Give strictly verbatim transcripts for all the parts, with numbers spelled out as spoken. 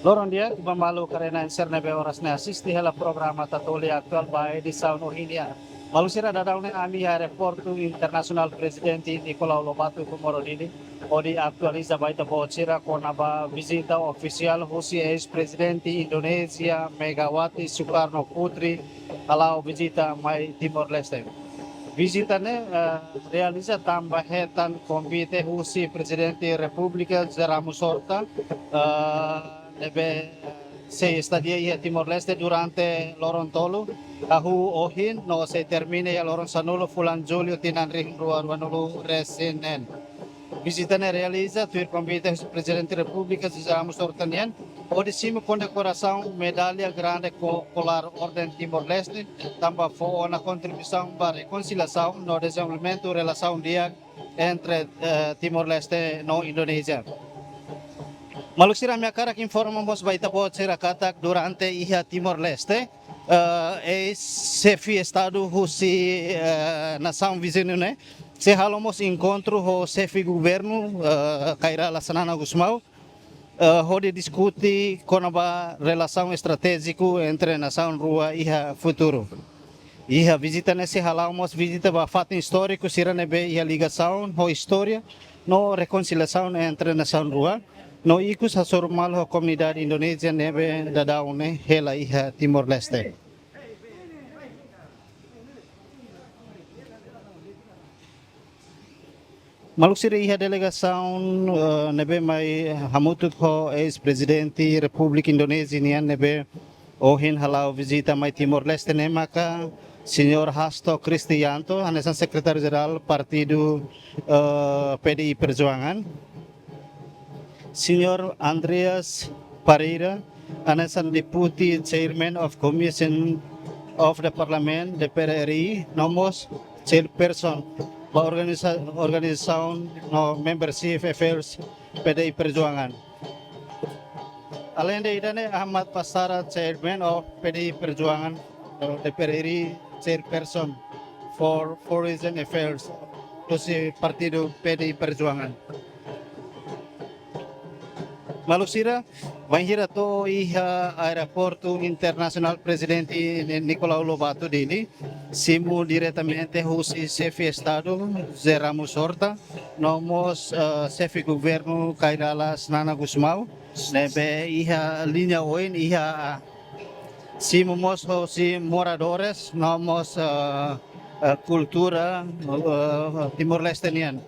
Loron di'ak ba maluk karena enser ne'ebé oras ne'e asiste hela programa Tatoli Atuál ba edisaun ohin nian. Maluk sira, daudaun ne'e ami iha Aeroportu Internasionál Prezidente Nicolau Lobato Comoro Dili, hodi atualiza ba ita-boot sira kona-ba vizita ofisiál husi eis-prezidente Indonézia Megawati Sukarno Putri hala'o vizita mai Timor-Leste. Vizita ne'e, eh, realiza tanba hetan konvite husi Prezidente Repúblika José Ramos Horta, eh, ne'ebé sei estadia iha Timor-Leste durante loron tolu, hahú ohin no sei termina iha loron sanulu fulan Jullu tinan rihun rua ruanulu resin neen. Vizita ne'e realiza tuir konvite husi Prezidente Repúblika José Ramos Horta nian, hodi simu kondekorasaun medalla grande ko-, kolar Orden Timor-Leste, tanba fó ona kontribuisaun ba rekonsiliasaun no dezenvolvimentu relasaun di'ak entre, eh, Timor-Leste no Indonézia. Maluk sira, ami hakarak informa mós ba ita-boot sira katak durante iha Timor-Leste, eh, eis-xefe Estadu husi, eh, nasaun viziñu ne'e sei halo mós enkontru ho xefe governu, eh, Kay Rala Xanana Gusmão, eh, hodi diskute kona-ba relasaun estratéjiku entre nasaun rua iha futuru. Iha vizita ne'e sei hala'o mós vizita ba fatin istóriku sira ne'ebé iha ligasaun ho istória no rekonsiliasaun entre nasaun rua, no ikus hasoru malu ho komunidade Indonézia ne'ebé daudaun ne'e hela iha Timor-Leste. Maluk sira, iha delegasaun, eh, ne'ebé mai hamutuk ho eis-prezidente Repúblika Indonézia nian ne'ebé ohin hala'o vizita mai Timor-Leste ne'e maka Señór Hasto Kristianto, hanesan Sekretáriu-Jerál Partidu, eh, P D I Perjuangan. Señór Andreas Pereira, hanesan Deputy Chairman of Commission of the Parliament, D P R R I, no mós Chairperson ba organiza-, organizasaun no membership affairs P D I Perjuangan. Alende ida-ne'e Ahmad Basara, Chairman of P D I Perjuangan, eh, D P R R I Chairperson for Foreign Affairs husi Partidu P D I Perjuangan. Maluk sira, bainhira to'o iha Aeroportu Internasionál Prezidente Nicolau Lobato Dili, simu diretamente husi Xefe Estadu José Ramos Horta, no mós, eh, Xefe Governu Kay Rala Xanana Gusmão, ne'ebé iha liña oin iha simu mós husi moradores, no mós, eh, eh, kultura, eh, Timor-Leste nian.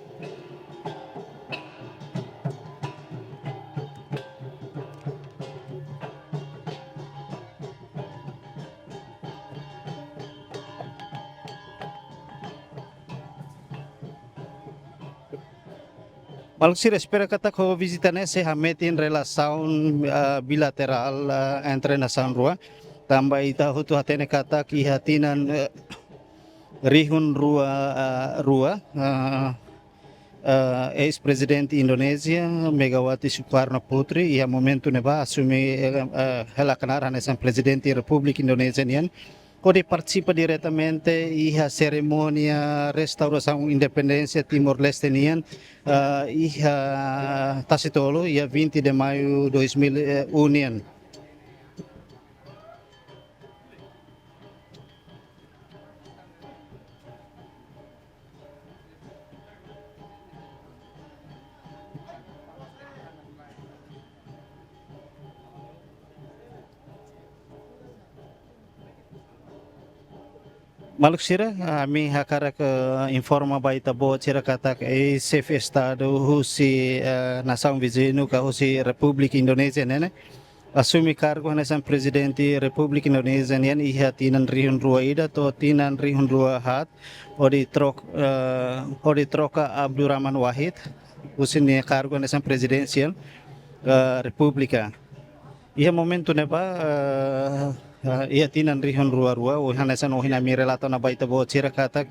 Maluk sira, espera katak ho vizita ne'e sei hametin relasaun, eh, bilaterál, eh, entre nasaun rua. Tanba ita hotu hatene katak iha tinan, eh, rihun rua, eh, rua, eh, eh, eis-prezidente Indonézia, Megawati Sukarno Putri, iha momentu ne'ebá asume, eh, eh, hela knaar hanesan Prezidente Repúblika Indonézia nian, hodi partisipa diretamente iha serimónia restaurasaun independénsia Timor-Leste nian, eh, iha Tasitolu, iha vinte de maio dois mil e um nian. Maluk sira, ami hakarak, eh, informa ba ita-boot sira katak eis-xefe Estadu husi, eh, nasaun viziñu ka husi Repúblika Indonézia ne'e, ne'e asume kargu hanesan Prezidente Repúblika Indonézia nian iha tinan rihun rua ida to'o tinan rihun rua haat, hodi trok-, eh, hodi troka Abdurrahman Wahid husi nia kargu hanesan Prezidente, eh, Repúblika. Iha momentu ne'ebá, eh, eh, iha tinan rihun rua rua, ohin hanesan ohin ami relata ona ba ita-boot sira katak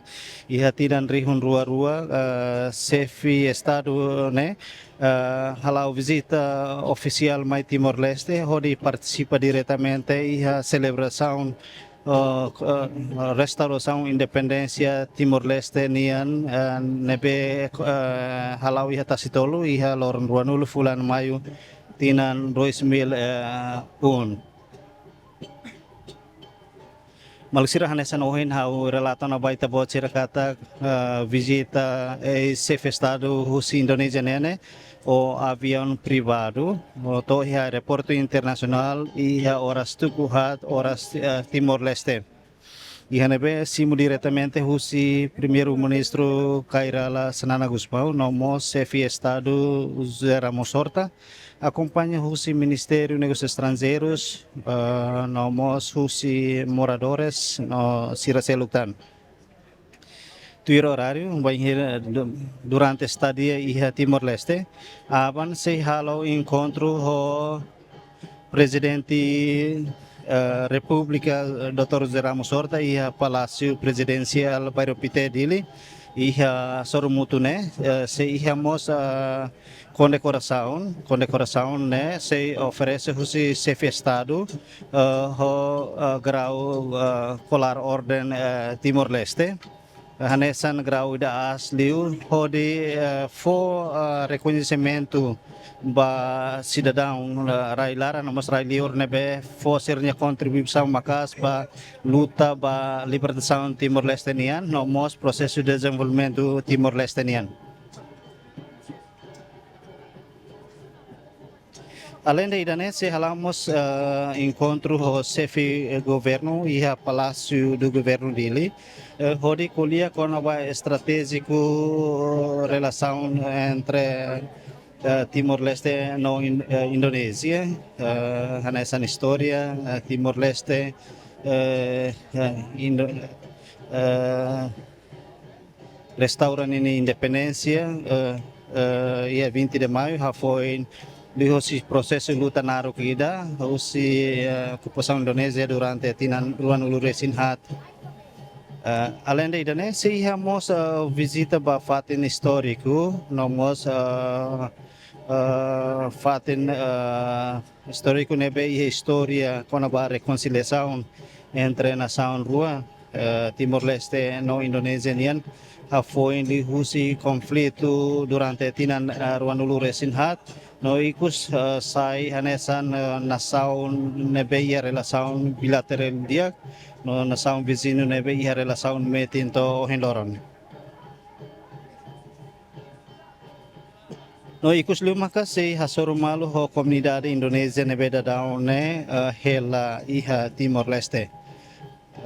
iha tinan rihun rua rua, eh, Xefe Estadu ne'e, eh, hala'o vizita ofisiál mai Timor-Leste, hodi partisipa diretamente iha selebrasaun, eh, eh, restaurasaun independénsia Timor-Leste nian, eh, ne'ebé, eh, hala'o iha Tasitolu, iha loron ruanulu fulan Maiu, tinan dois mil e um. Maluk sira, hanesan ohin ha'u relata ona ba ita-boot sira katak, eh, vizita eis-xefe Estadu husi Indonézia ne'e, ho aviaun privadu, ho to'o iha aeroportu internasionál, iha oras tuku haat, oras, eh, Timor-Leste. Iha ne'ebé simu diretamente husi Primeiru-Ministru Kay Rala Xanana Gusmão, no mós Xefe Estadu José Ramos Horta, akompaña husi Ministériu Negósius Estranjeirus, eh, no mós husi moradores, no sira seluk tan. Tuir oráriu, bainhira du-, durante estadia iha Timor-Leste, aban sei halo enkontru ho Prezidente, eh, Repúblika, eh, doutór José Ramos Horta, iha Palásiu Prezidensiál Bairru Pité, Dili, iha sorumutu ne'e, eh, sei iha mós, eh, kondekorasaun, kondekorasaun ne'e sei oferese husi Xefe Estadu, eh, ho, eh, grau, eh, kolar Orden, eh, Timor-Leste. Hanesan grau ida aas liu hodi, eh, fó, eh, rekoñesimentu ba sidadaun, eh, rai laran no mós rai liur ne'ebé fó sira-nia kontribuisaun maka'as ba luta ba libertasaun Timor-Leste nian, no mós prosesu dezenvolvimentu Timor-Leste nian. Aleinde ida-ne'e sei hala'o mós, eh, enkontru ho Xefe Governu iha Palásiu do Governu Dili, eh, hodi ko'alia kona-ba estratéjiku relasaun entre, eh, Timor-Leste no In-, eh, Indonézia, eh, hanesan istória, eh, Timor-Leste, eh, eh, Indo-, eh, restaura ninia independénsia, eh, eh, iha vinte de Maio, hafoin liuhosi prosesu luta naruk ida husi, eh, okupasaun Indonézia durante tinan ruanulu-resin-haat. Eh, aleinde ida-ne'e, sei iha mós, eh, vizita ba fatin istóriku, no mós, eh, eh, fatin, eh, istóriku ne'ebé iha istória kona-ba rekonsiliasaun entre nasaun rua, eh, Timor-Leste no Indonézia nian, hafoin liuhusi konflitu durante tinan, eh, ruanulu-resin-haat, no ikus, eh, sai hanesan, eh, nasaun ne'ebé iha relasaun bilaterál di'ak, no nasaun viziñu ne'ebé iha relasaun metin to'o ohin loron. No ikus liu maka sei hasoru malu ho komunidade Indonézia ne'ebé daudaun ne'e, eh, hela iha Timor-Leste.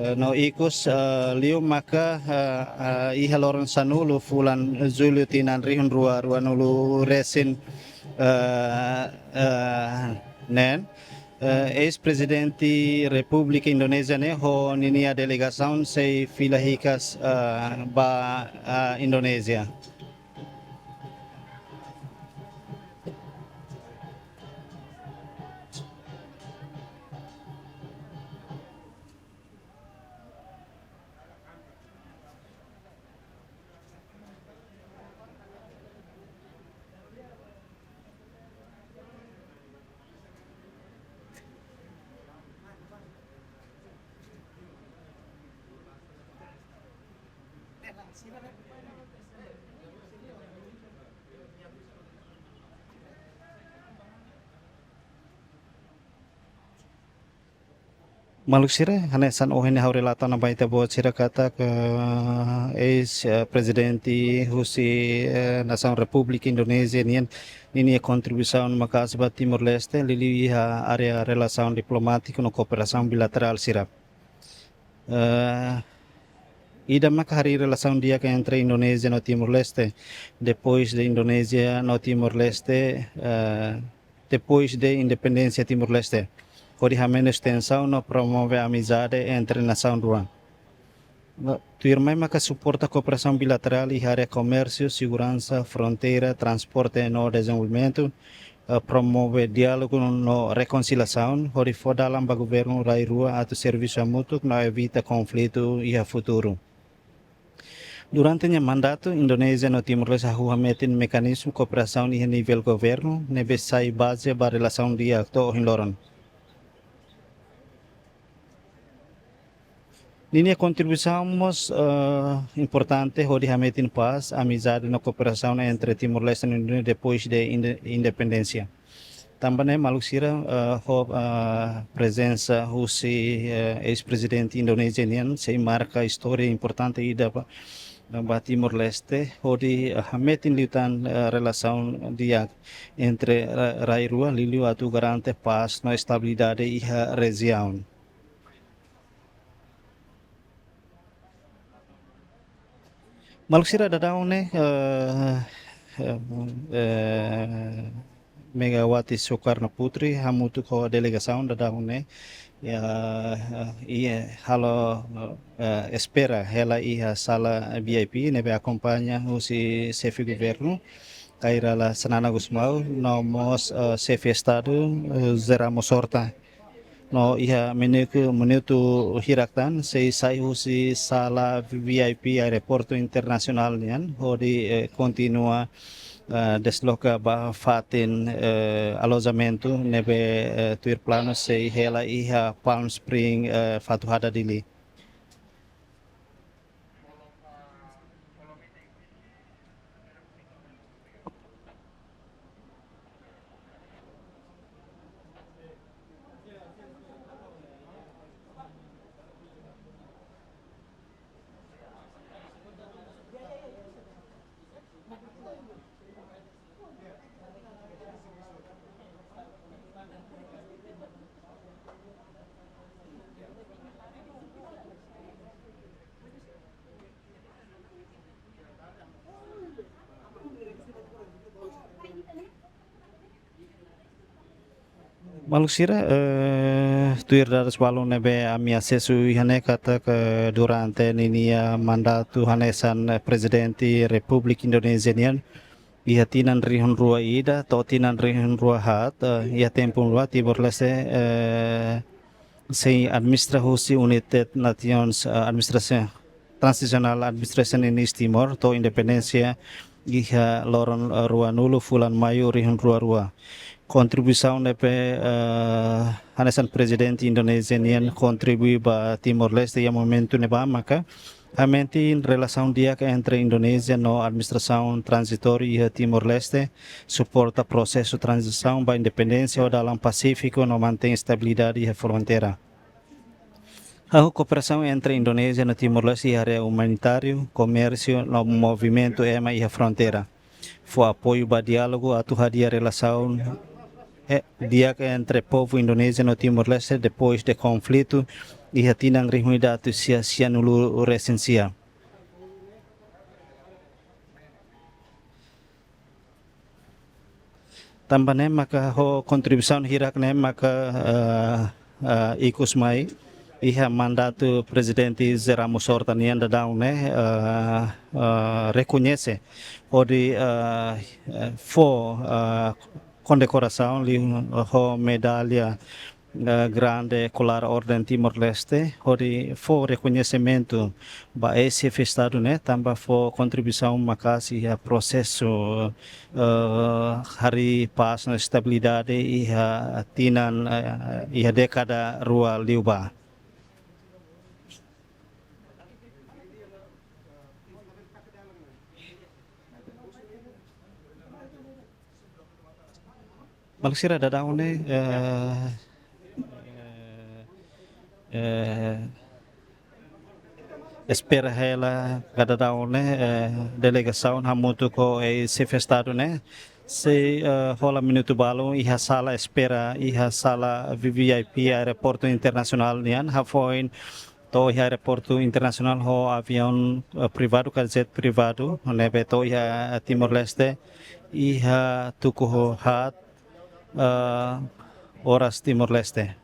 Eh, no ikus, eh, liu maka, eh, eh, iha loron sanulu fulan Jullu tinan rihun rua ruanulu-resin, eh, eh, neen, eh, eis-Prezidente Repúblika Indonézia ne'e ho ninia delegasaun sei fila hikas, eh, ba, eh, Indonézia. Maluk sira, hanesan ohin ha'u relata ona ba ita-boot sira katak, eh, eis, eh, prezidente husi, eh, nasaun Repúblika Indonézia nian, ninia kontribuisaun maka'as ba Timor-Leste, liuliu iha área relasaun diplomátiku no kooperasaun bilaterál sira. Eh, ida maka harii relasaun di'ak entre Indonézia no Timor-Leste, depois de Indonézia no Timor-Leste, eh, depois de independénsia Timor-Leste, hodi hamenus tensaun no promove amizade entre nasaun rua. No, tuirmai maka suporta kooperasaun bilaterál iha área komérsiu, seguransa, fronteira, transporte no dezenvolvimentu, eh, promove diálogu no rekonsiliasaun, hodi fó dalan ba governu rai rua atu servisu hamutuk no evita konflitu iha futuru. Durante nia mandatu, Indonézia no Timor-Leste hahú hametin mekanizmu kooperasaun iha nivel governu, ne'ebé sai baze ba relasaun di'ak to'o ohin loron. Ninia kontribuisaun mós, eh, importante hodi hametin pás, amizade no kooperasaun entre Timor-Leste no Indonézia depois de inde-, independénsia. Tanba ne'e maluk sira, eh, ho, eh, prezensa husi, eh, eis-prezidente Indonézia nian sei marka istória importante ida ba, ba Timor-Leste, hodi, eh, hametin liután, eh, relasaun di'ak entre ra-, rai rua liuliu atu garante pás no estabilidade iha rejiaun. Maluk sira, daudaun ne'e, eh, eh, eh, Megawati Soekarno Putri hamutuk ho delegasaun daudaun ne'e, ya, eh, i halo, eh, espera hela iha sala V I P ne'ebé akompaña husi xefe governu, Kay Rala Xanana Gusmão, no mós, eh, xefe Estadu, eh, José Ramos Horta. No iha minutu, minutu hirak tan sei sai husi sala V I P Aeroportu Internasionál nian, hodi, eh, kontinua, eh, desloka ba fatin, eh, alojamentu ne'ebé, eh, tuir planu sei hela iha Palm Spring, eh, Fatuhada, Dili. Maluk sira, eh, tuir dadus balun ne'ebé ami asesu iha ne'e katak durante ninia mandatu hanesan, eh, Prezidente Repúblika Indonézia nian, iha tinan rihun rua ida to'o tinan rihun rua haat, eh, iha tempu ne'ebá Timor-Leste, eh, sei administra husi United Nations, eh, Administration, Transitional Administration in East Timor, to'o independénsia iha loron, eh, ruanulu fulan Maiu rihun rua rua. Kontribuisaun ne'ebé, eh, hanesan Prezidente Indonézia nian kontribui ba Timor-Leste iha momentu ne'ebá maka hametin relasaun di'ak entre Indonézia no administrasaun tranzitóriu iha Timor-Leste, suporta prosesu tranzisaun ba independénsia ho dalan pasífiku no mantein estabilidade iha fronteira. Hahú kooperasaun entre Indonézia no Timor-Leste iha área umanitáriu, komérsiu no movimentu ema iha fronteira. Fó apoiu ba diálogu atu hadi'a relasaun, eh, di'ak entre povu Indonézia no Timor-Leste depois de konflitu iha tinan rihun ida atus sia sianulu resin sia. Tanba ne'e maka ho kontribuisaun hirak ne'e maka, eh, eh, ikus mai iha mandatu Prezidente José Ramos Horta nian daudaun ne'e, eh, eh, rekoñese hodi, eh, eh, fó, eh, kondekorasaun liuhosi medalla, eh, grande kolar Orden Timor-Leste, hodi fó rekoñesimentu ba eis-xefe Estadu ne'e, tanba fó kontribuisaun maka'as iha prosesu, eh, harii pás no estabilidade iha tinan, eh, iha dékada rua liubá. Maluk sira, daudaun ne'e, eh, eh, eh, espera hela katak daudaun ne'e, eh, delegasaun hamutuk ho eis-xefe Estadu ne'e sei, eh, hola minutu balun iha sala espera, iha sala V V I P Aeroportu Internasionál nian, hafoin to'o iha aeroportu internasionál ho aviaun, eh, privadu ka jet privadu ne'ebé to'o iha Timor-Leste iha tuku haat, eh, oras Timor-Leste.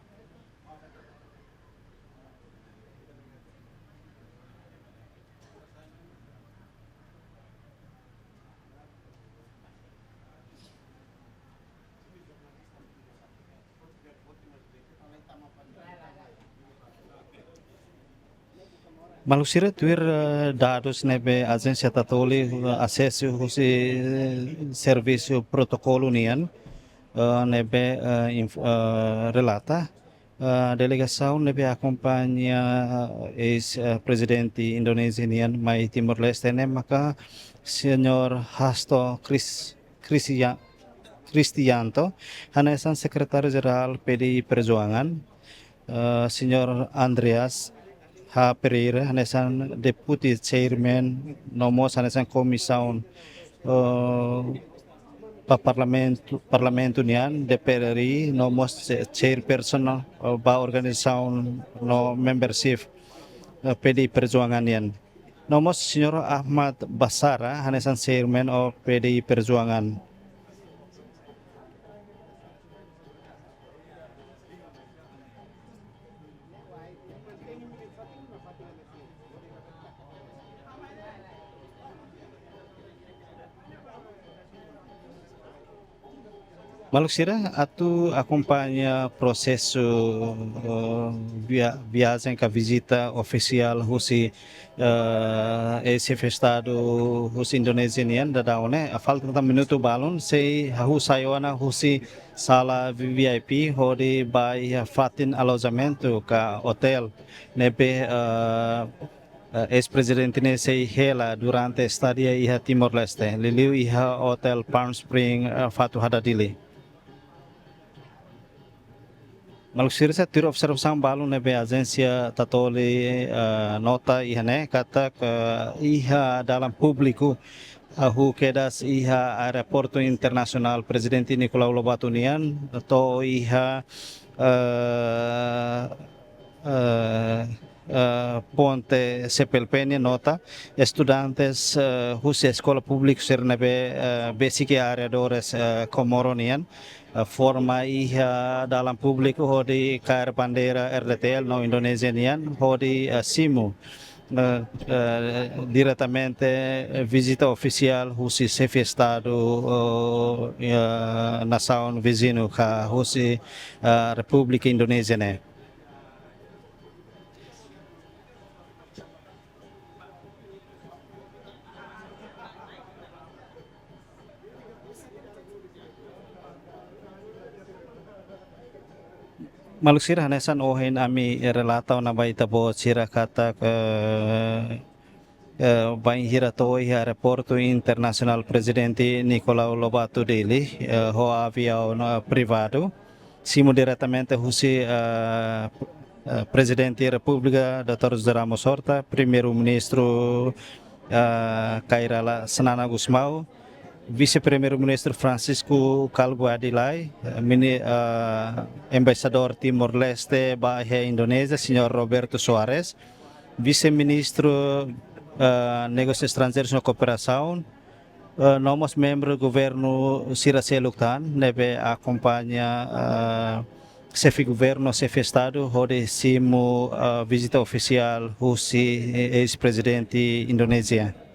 Maluk sira, tuir, eh, dadus ne'ebé Ajénsia Tatoli, eh, asesu husi, eh, servisu protokolu nian, eh, ne'ebé, eh, inf-, eh, relata, eh, delegasaun ne'ebé akompaña, eh, eis, eh, Prezidente Indonézia nian mai Timor-Leste ne'e maka Señór Hasto Chris-, Christian, Kristianto, hanesan Sekretáriu Jerál P D I Perjuangan, eh, Señór Andreas H. Pereira, hanesan Deputy Chairman, no mós hanesan Komisaun, eh, ba Parlamentu, Parlamentu nian, D P R I, no mós Chairperson, eh, ba organizasaun no membership, eh, P D I Perjuangan nian. No mós Señór Ahmad Basara, hanesan Chairman of P D I Perjuangan. Maluk sira, atu akompaña prosesu, eh, via-, viajen ka vizita ofisiál husi, eh, eis Xefe Estadu husi Indonézia nian daudaun ne'e, falta tan minutu balun, sei hahú sai ona husi sala V V I P hodi ba iha fatin alojamentu ka otél ne'ebé, eh, eh, eis-prezidente ne'e sei hela durante estadia iha Timor-Leste, liuliu iha Hotel Palm Spring, eh, Fatuhada, Dili. Maluk sira, tuir observasaun balun ne'ebé ajénsia Tatoli, eh, nota iha ne'e katak, eh, iha dalan públiku, eh, hahú kedas iha Aeroportu Internasionál Prezidente Nicolau Lobato nian, to'o iha, eh, eh, eh, ponte C P L P nian, nota estudantes, eh, husi eskola públiku sira ne'ebé, eh, besik iha arredores, eh, Comoro nian, eh, forma iha dalan públiku hodi kaer bandeira R D T L no Indonézia nian, hodi, eh, simu, eh, eh, diretamente, eh, vizita ofisiál husi Xefe Estadu, eh, eh, nasaun viziñu ka husi, eh, Repúblika Indonézia ne'e. Maluk sira, hanesan ohin ami relata ona ba ita-boot sira katak, eh, eh, bainhira to'o iha Aeroportu Internasionál Prezidente Nicolau Lobato Dili, eh, ho aviaun, eh, privadu, simu diretamente husi, eh, eh, Prezidente Repúblika, doutór José Ramos Horta, Primeiru-Ministru, eh, Kay Rala Xanana Gusmão, Vise-Primeiru-Ministru Francisco Calbuadi Lay, eh, mini-, eh, Embaixadór Timor-Leste ba iha Indonézia, Señór Roberto Soares, Vise-Ministru, eh, Negósius Estranjeirus no Kooperasaun, eh, no mós membru governu sira seluk tan ne'ebé akompaña, eh, Xefe Governu, Xefe Estadu, hodi simu, eh, vizita ofisiál husi, eh, eis-prezidente Indonézia.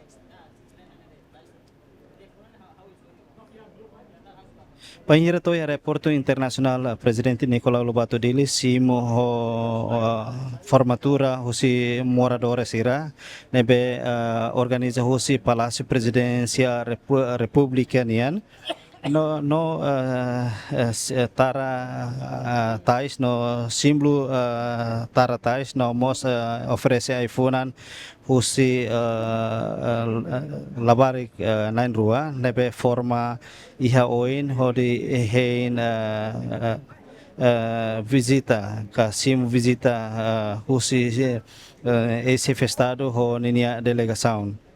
Bainhira to'o iha Aeroportu Internasionál, eh, Prezidente Nicolau Lobato Dili simu ho, eh, formatura husi moradores sira ne'ebé, eh, organiza husi Palásiu Prezidénsia Repu-, Repúblika nian. No, no, eh, eh, s-, eh, tara, eh, tais no símbolu, eh, tara tais no mós, eh, oferese ai-funan husi, eh, eh, labarik, eh, na'in-rua ne'ebé forma iha oin hodi hein, eh, eh, eh, vizita ka simu vizita, eh, husi, eh, eis-Xefe Estadu ho ninia delegasaun.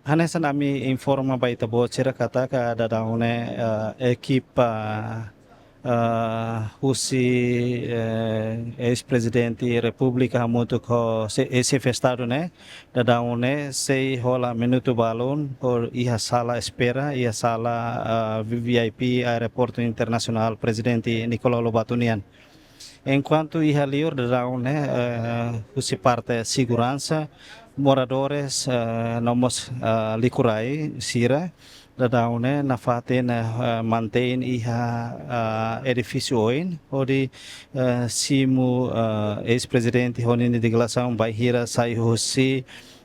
Hanesan ami informa ba ita-boot sira katak daudaun ne'e, eh, ekipa, eh, husi, eh, eis-prezidente Repúblika hamutuk ho se-, eis-Xefe Estadu ne'e, daudaun ne'e sei hola minutu balun hodi iha sala espera, iha sala, eh, V V I P Aeroportu Internasionál Prezidente Nicolau Lobato nian. Enkuantu iha liur daudaun ne'e, eh, husi parte seguransa, moradores, eh, no mós, eh, liurai sira daudaun ne'e nafatin, eh, mantein iha, eh, edifísiu oin, hodi, eh, simu, eh, eis-prezidente ho ninia delegasaun bainhira sai husi,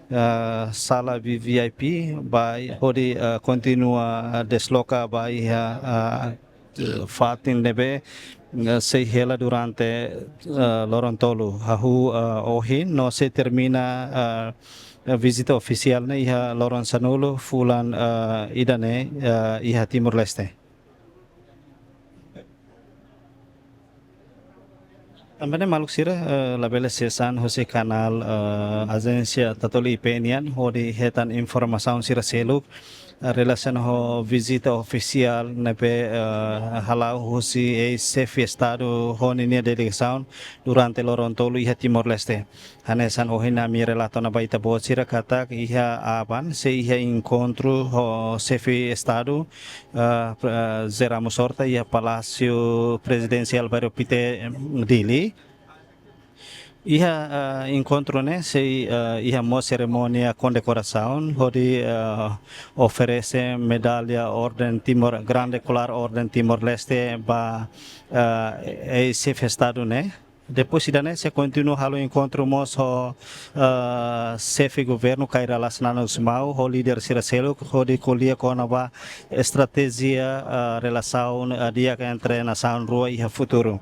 eh, sala V V I P, ba hodi, eh, kontinua desloka ba iha, eh, eh, fatin ne'ebé, eh, sei hela durante, eh, loron tolu. Hahú, eh, ohin no sei termina, eh, vizita ofisiál ne'e iha loron sanulu fulan, eh, ida-ne'e, eh, iha Timor-Leste. Tanba ne'e maluk sira, eh, labele sees an husi kanál, eh, ajénsia Tatoli I P nian hodi hetan informasaun sira seluk, eh, relasiona ho vizita ofisiál ne'ebé, eh, hala'o husi eis-xefe Estadu ho ninia delegasaun durante loron tolu iha Timor-Leste. Hanesan ohin ami relata ona ba ita-boot sira katak iha aban sei iha enkontru ho xefe Estadu, eh, pre-, eh, José Ramos Horta iha Palásiu Prezidensiál Bairro Pité, em, Dili. Iha, eh, enkontru ne'e sei, eh, iha mós serimónia kondekorasaun hodi, eh, oferese medalla Orden Timor, Grande Kolar Orden Timor-Leste ba, eh, eis-xefe Estadu ne'e. Depois ida-ne'e sei kontinua halo enkontru mós ho, eh, xefe governu Kay Rala Xanana Gusmão ho líder sira seluk hodi ko'alia kona-ba estratéjia, eh, relasaun, eh, di'ak entre nasaun rua iha futuru.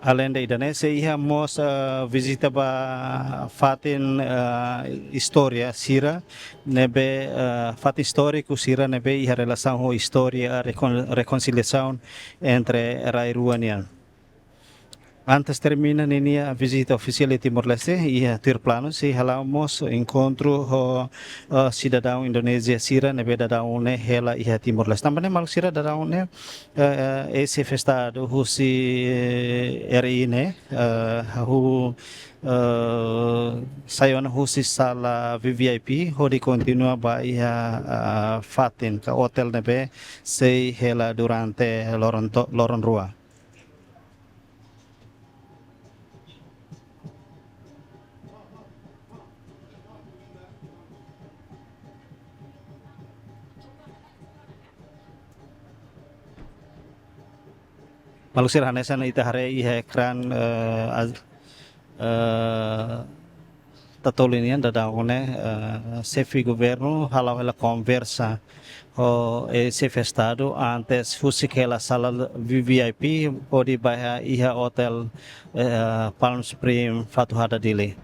Aleinde ida-ne'e sei iha mós, eh, vizita ba fatin, eh, istória sira ne'ebé, eh, fatin istóriku sira ne'ebé iha relasaun ho istória rekon-, rekonsiliasaun entre rai rua nian. Antes termina ninia vizita ofisiál iha Timor-Leste, iha tuir planu sei hala'o mós enkontru ho, eh, sidadaun Indonézia sira ne'ebé daudaun ne'e hela iha Timor-Leste. Tanba ne'e maluk sira, daudaun ne'e, eh, eh, eis-xefe Estadu husi, eh, R I ne'e, eh, hahú, eh, sai ona husi sala V V I P hodi kontinua ba iha, eh, fatin ka otél ne'ebé sei hela durante loron to-, loron rua. Maluk sira, hanesan ita haree iha ekrán, eh, az-, eh, Tatoli nian daudaun ne'e, eh, xefe governu hala'o hela konversa ho eis-xefe Estadu antes husik hela sala V V I P hodi ba iha otél, eh, Palm Spring Fatuhada Dili.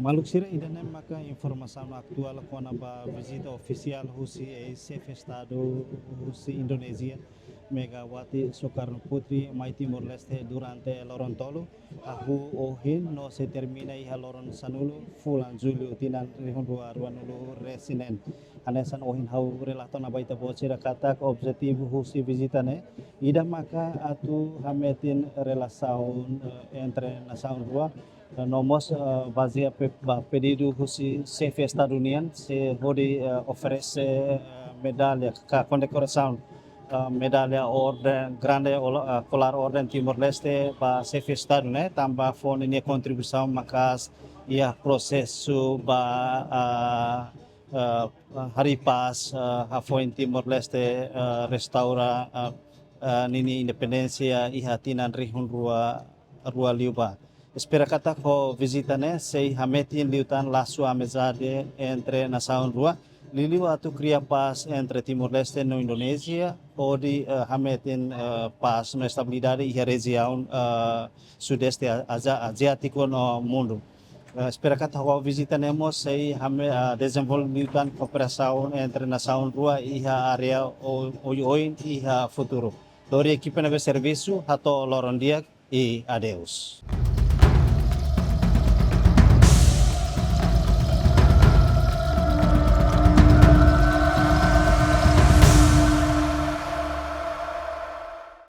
Maluk sira, ida-ne'e maka informasaun atuál kona-ba vizita ofisiál husi eis-xefe Estadu husi Indonézia, Megawati Soekarno Putri, mai Timor-Leste durante loron tolu, hahú ohin no sei termina iha loron sanulu fulan Jullu tinan rihun rua ruanulu resin neen. Hanesan ohin ha'u relata ona ba ita-boot sira katak objetivu husi vizita ne'e ida maka atu hametin relasaun, eh, entre nasaun rua, eh, no mós, eh, bazeia pe-, ba pedidu husi xefe Estadu nian, sei hodi, eh, oferese, eh, medalla ka kondekorasaun, eh, medalla orden grande, ola-, eh, kolar orden Timor-Leste ba xefe Estadu ne'e, tanba fó ninia kontribuisaun maka'as iha prosesu ba, ah, eh, harii pás, eh, hafoin Timor-Leste, eh, restaura, eh, eh, ninia independénsia iha tinan rihun rua, rua liubá. Espera katak ho vizita ne'e sei hametin liután lasu amizade entre nasaun rua, liuliu atu kria pás entre Timor-Leste no Indonézia, hodi, eh, hametin, eh, pás no estabilidade iha rejiaun, eh, Sudeste A-, Aza-, Aziátiku no mundu. Eh, espera katak ho vizita ne'e mós sei hame-, ah, dezenvolve liután kooperasaun entre nasaun rua iha área o-, oioin iha futuru. Lori ekipa ne'ebé servisu, hato'o loron di'ak i adeus.